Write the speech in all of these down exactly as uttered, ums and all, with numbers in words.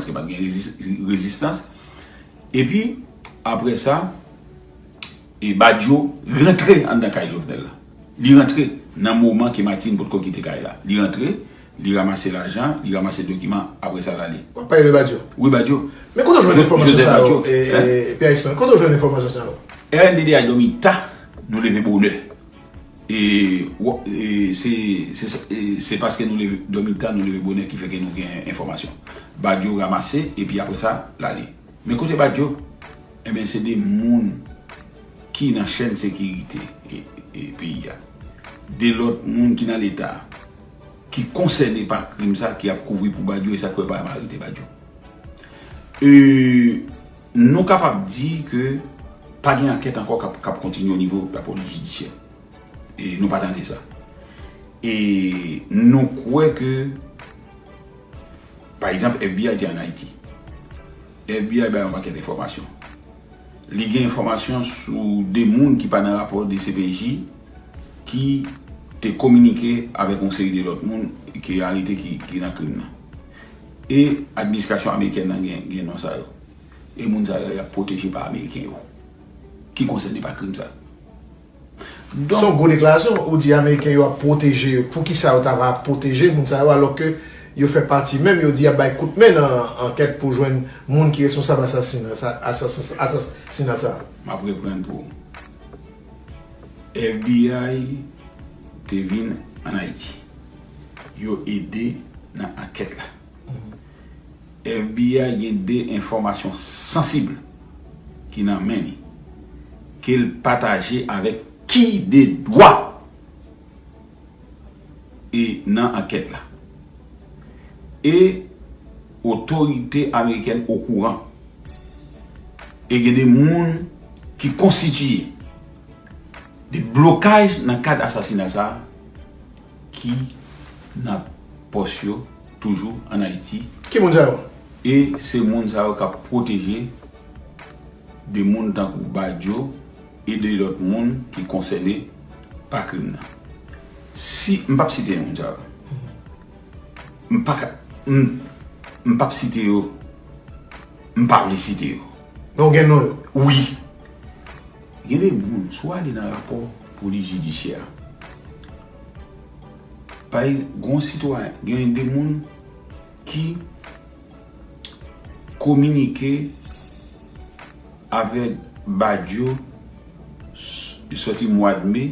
Paske pa t gen rezi-, rezistans. Epi, apre sa, e Badio rantre anndan kay Jovenel la. Li rantre nan moman ke Martine potko kite kay la. Li rantre, li ranmase lajan, li ranmase dokiman, apre sa l ale. W ap pale de Badio? Wi, Badio. Men kote w jwenn enfòmasyon sa yo, Joseph Badio, e, e, Pierre Espin, kote w jwenn enfòmasyon sa yo? R N D D A dòmi ta, nou leve bonè. E, w-, e se, se, e se paske nou leve, dòmi ta, nou leve bonè ki fè ke nou gen enfòmasyon. Badio ranmase, epi apre sa, l ale. Men kote Badio? Enben, se de moun ki nan chèn sekirite e, e peyi a. De lòt moun ki nan Leta a, ki konsène pa krim sa, ki ap kouvri pou Badio, e sa k fè yo pa janm arete Badio. E, nou kapab di ke pa gen ankèt ankò k ap, k ap kontinye o nivo lapolis jidisyè. E nou pa tande sa. E nou kwè ke, pa egzanp, F B I te ann Ayiti. F B I bay yon pakèt enfòmasyon. Li gen enfòmasyon sou de moun ki pa nan rapò de C P J ki te kominike avèk yon seri de lòt moun ki arete ki, ki nan krim nan. E administrasyon amerikèn nan gen, gen non sa yo. E moun sa yo, y ap pwoteje pa Ameriken yo, ki konsène pa krim sa. Donk, se yon gwo deklarasyon, ou di Ameriken yo ap pwoteje yo. Poukisa yo ta va ap pwoteje moun sa yo, alòske yo fè pati menm, yo di y ap bay kout men nan ankèt pou jwenn moun ki responsab asasina sa, asas-, asasina sa? M ap reprann pou ou. F B I te vin ann Ayiti. Yo ede nan ankèt la. F B I gen de enfòmasyon sansib ki nan men li, ke l pataje avèk ki de dwa e nan ankèt la. E otorite amerikèn okouran. E gen de moun ki konstitiye de blokaj nan kad asasina sa a ki nan pòs yo toujou ann Ayiti. Ki moun sa yo? E se moun sa yo k ap pwoteje de moun tankou Badio e de lòt moun ki konsène pa krim nan. Si, m p ap site moun sa yo. M pa ka, m, m p ap site yo. M pa vle site yo. Men w gen non yo? Wi. Gen de moun, si w ale nan rapò polis jidisyè a, pa gen yon sitwayen, gen de moun ki kominike avèk Badio s-, soti mwa d me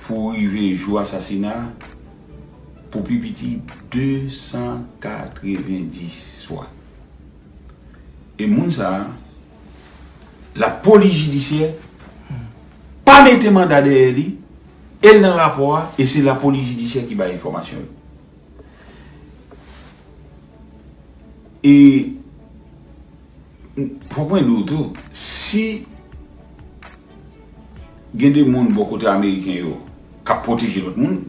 pou rive jou asasina pou pi piti de san katrevendis fwa. E moun sa a, lapolis jidisyè pa mete manda dèyè li, e l nan rapò a, e se lapolis jidisyè ki bay enfòmasyon yo. E fòk mwen di w tou, si gen de moun bò kote ameriken yo k ap pwoteje lòt moun,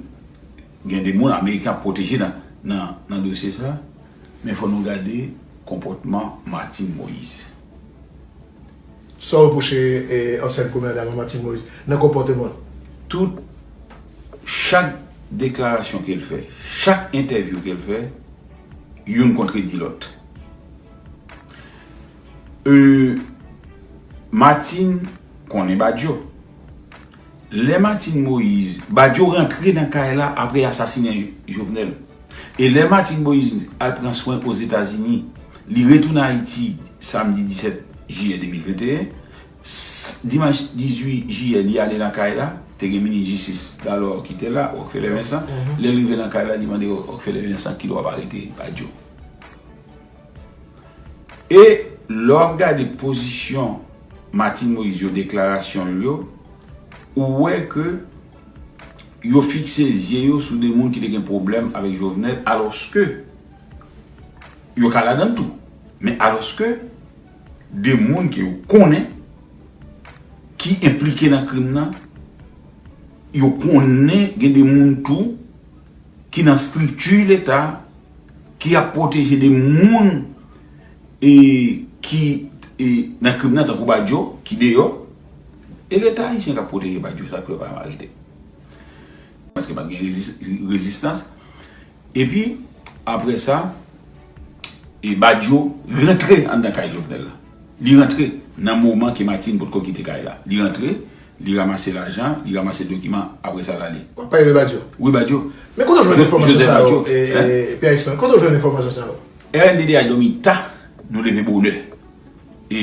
gen de moun ameriken ap pwoteje nan, nan, nan dosye sa, men fò nou gade konpòtman Martine Moïse. Sa w repwoche, e, ansyen premyè dam Martine Moïse nan konpòteman l? Tout, chak deklarasyon ke l fè, chak entèvyou ke l fè, youn kontredi lòt. E, Martine konnen Badio. Lè Martine Moïse, Badio rantre nan kay la apre asasinen Jovenel. E lè Martine Moïse al pran swen Ozetazini, li retounen Ayiti samdi disèt jiyè de mil venteyen. S-, dimanch dizuit jiyè, li ale nan kay la, te gen minis jistis Dalor ki te la, Rockefeller Vincent. Lè l rive nan kay la, li mande Rockefeller Vincent kilè w ap arete Badio. E lè w ap gade pozisyon Martine Moïse yo, deklarasyon l yo, ou wè ke yo fikse zye yo sou de moun ki te gen pwoblèm avèk Jovenel, alòske yo ka ladan l tou. Men alòske de moun ke yo konnen ki enplike nan krim nan, yo konnen gen de moun tou ki nan estrikti Leta, ki ap pwoteje de moun, e, ki, e, nan krim nan, tankou Badio, ki deyò, e Leta ayisyen k ap pwoteje Badio, sa k fè yo pa janm arete. Paske pa t gen rezi-, rezistans. Epi, apre sa, E Badio rantre anndan kay Jovenel la. Li rantre nan moman ke Martine potko kite kay la. Li rantre, li ranmase lajan, li ranmase dokiman, apre sa l ale. W ap pale de Badio? Wi, Badio. Men kote w jwenn enfòmasyon sa yo, Pierre Eston? Kote w jwenn enfòmasyon sa yo? R N D D A dòmi ta, nou leve bonè. E,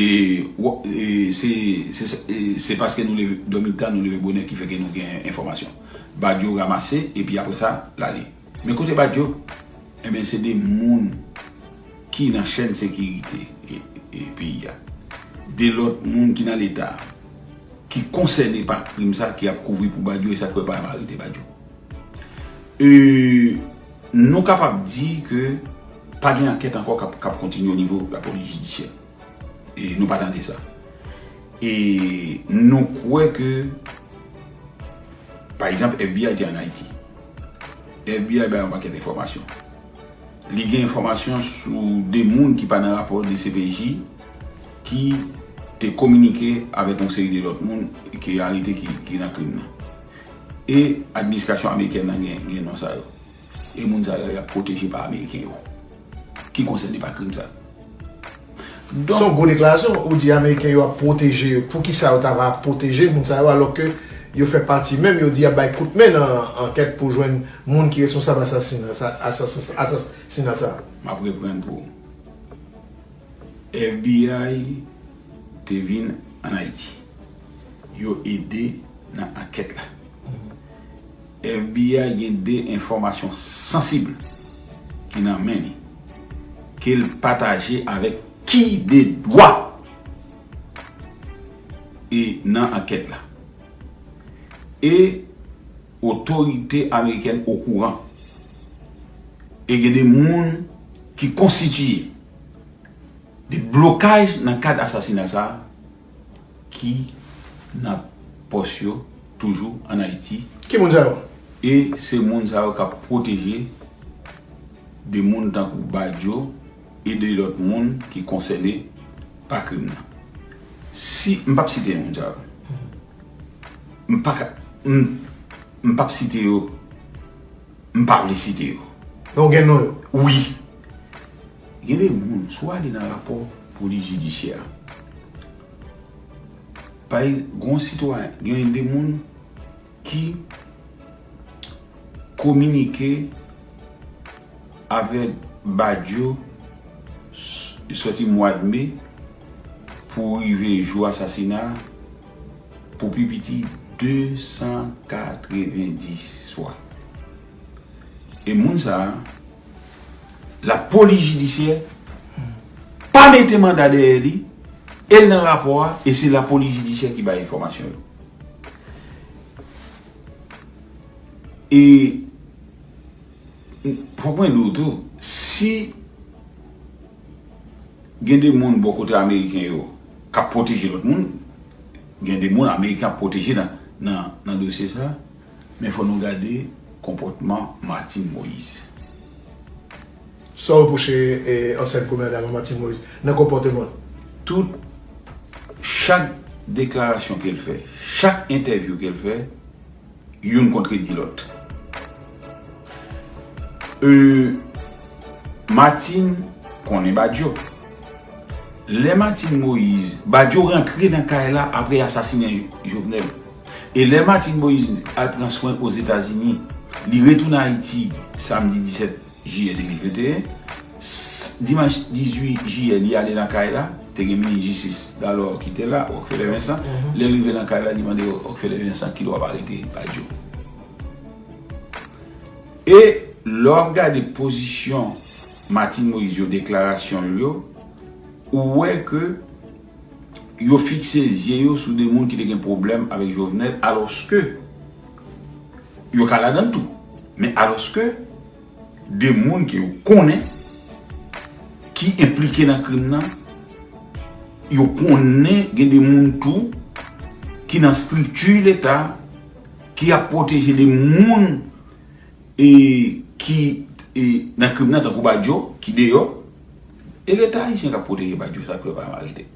e se, se, se, e se paske nou leve, dòmi ta, nou leve bonè ki fè ke nou gen enfòmasyon. Badio ranmase, epi apre sa, l ale. Men kote Badio? Ebyen, se de moun ki nan chèn sekirite e, e peyi a. De lòt moun ki nan Leta a, ki konsène pa krim sa, ki ap kouvri pou Badio, e sa k fè yo pa janm arete Badio. E, nou kapab di ke pa gen ankèt ankò k ap, k ap kontinye o nivo lapolis jidisyè. E nou pa tande sa. E nou kwè ke, pa egzanp, F B I te ann Ayiti. F B I bay yon pakèt enfòmasyon. Li gen enfòmasyon sou de moun ki pa nan rapò de C P J ki te kominike avèk yon seri de lòt moun ki arete ki, ki nan krim nan. E administrasyon amerikèn nan gen, gen non sa yo. E moun sa yo, y ap pwoteje pa Ameriken yo. Ki konsène pa krim sa. Donk, se yon gwo deklarasyon. Ou di Ameriken yo ap pwoteje yo. Poukisa yo ta va ap pwoteje moun sa yo, alòske yo fè pati menm, yo di y ap bay kout men nan ankèt pou jwenn moun ki responsab asasina sa, asas-, asasina sa? M ap reprann pou ou. F B I te vin ann Ayiti. Yo ede nan ankèt la. F B I gen de enfòmasyon sansib ki nan men li, ke l pataje avèk ki de dwa e nan ankèt la. E otorite amerikèn okouran. E gen de moun ki konstitiye de blokaj nan kad asasina sa a ki nan pòs yo toujou ann Ayiti. Ki moun sa yo? E se moun sa yo k ap pwoteje de moun tankou Badio e de lòt moun ki konsène pa krim nan. Si, m p ap site moun sa yo. M pa ka, m, m p ap site yo. M pa vle site yo. Men w gen non yo? Wi. Gen de moun, si w ale nan rapò polis jidisyè a, pa gen yon sitwayen, gen de moun ki kominike avèk Badio s-, sòti mwa de me pou rive jou asasina a, pou pi piti de san katrevenndis fwa. E moun sa a, lapolis jidisyè pa mete manda dèyè li, e l nan rapò a, e se lapolis jidisyè ki bay enfòmasyon yo. E fòk mwen di w tou, si gen de moun bò kote ameriken yo k ap pwoteje lòt moun, gen de moun ameriken ap pwoteje nan, nan, nan dosye sa a, men fò nou gade konpòtman Martine Moïse. Sa w repwoche, e, ansyen premyè dam Martine Moïse nan konpòteman l? Tout, chak deklarasyon ke l fè, chak entèvyou ke l fè, youn kontredi lòt. E, Martine konnen Badio. Lè Martine Moïse, Badio rantre nan kay la apre asasinen Jovenel. E lè Martine Moïse al pran swen Ozetazini, li retounen Ayiti samdi disèt jiyè de mil venteyen. S-, dimanch dizuit jiyè, li ale nan kay la, te gen minis jistis dalò ki te la, Rockefeller Vincent. Lè l rive nan kay la, li mande Rockefeller Vincent kilè w ap arete Badio. E lè w ap gade pozisyon Martine Moïse yo, deklarasyon l yo, ou wè ke yo fikse zye yo sou de moun ki te gen pwoblèm avèk Jovenel, alòske yo ka ladan l tou. Men alòske de moun ke yo konnen, ki enplike nan krim nan, yo konnen gen de moun tou ki nan estrikti Leta, ki ap pwoteje de moun, e, ki, e, nan krim nan, tankou Badio, ki deyò. E Leta ayisyen k ap pwoteje Badio, sa k fè yo pa janm arete.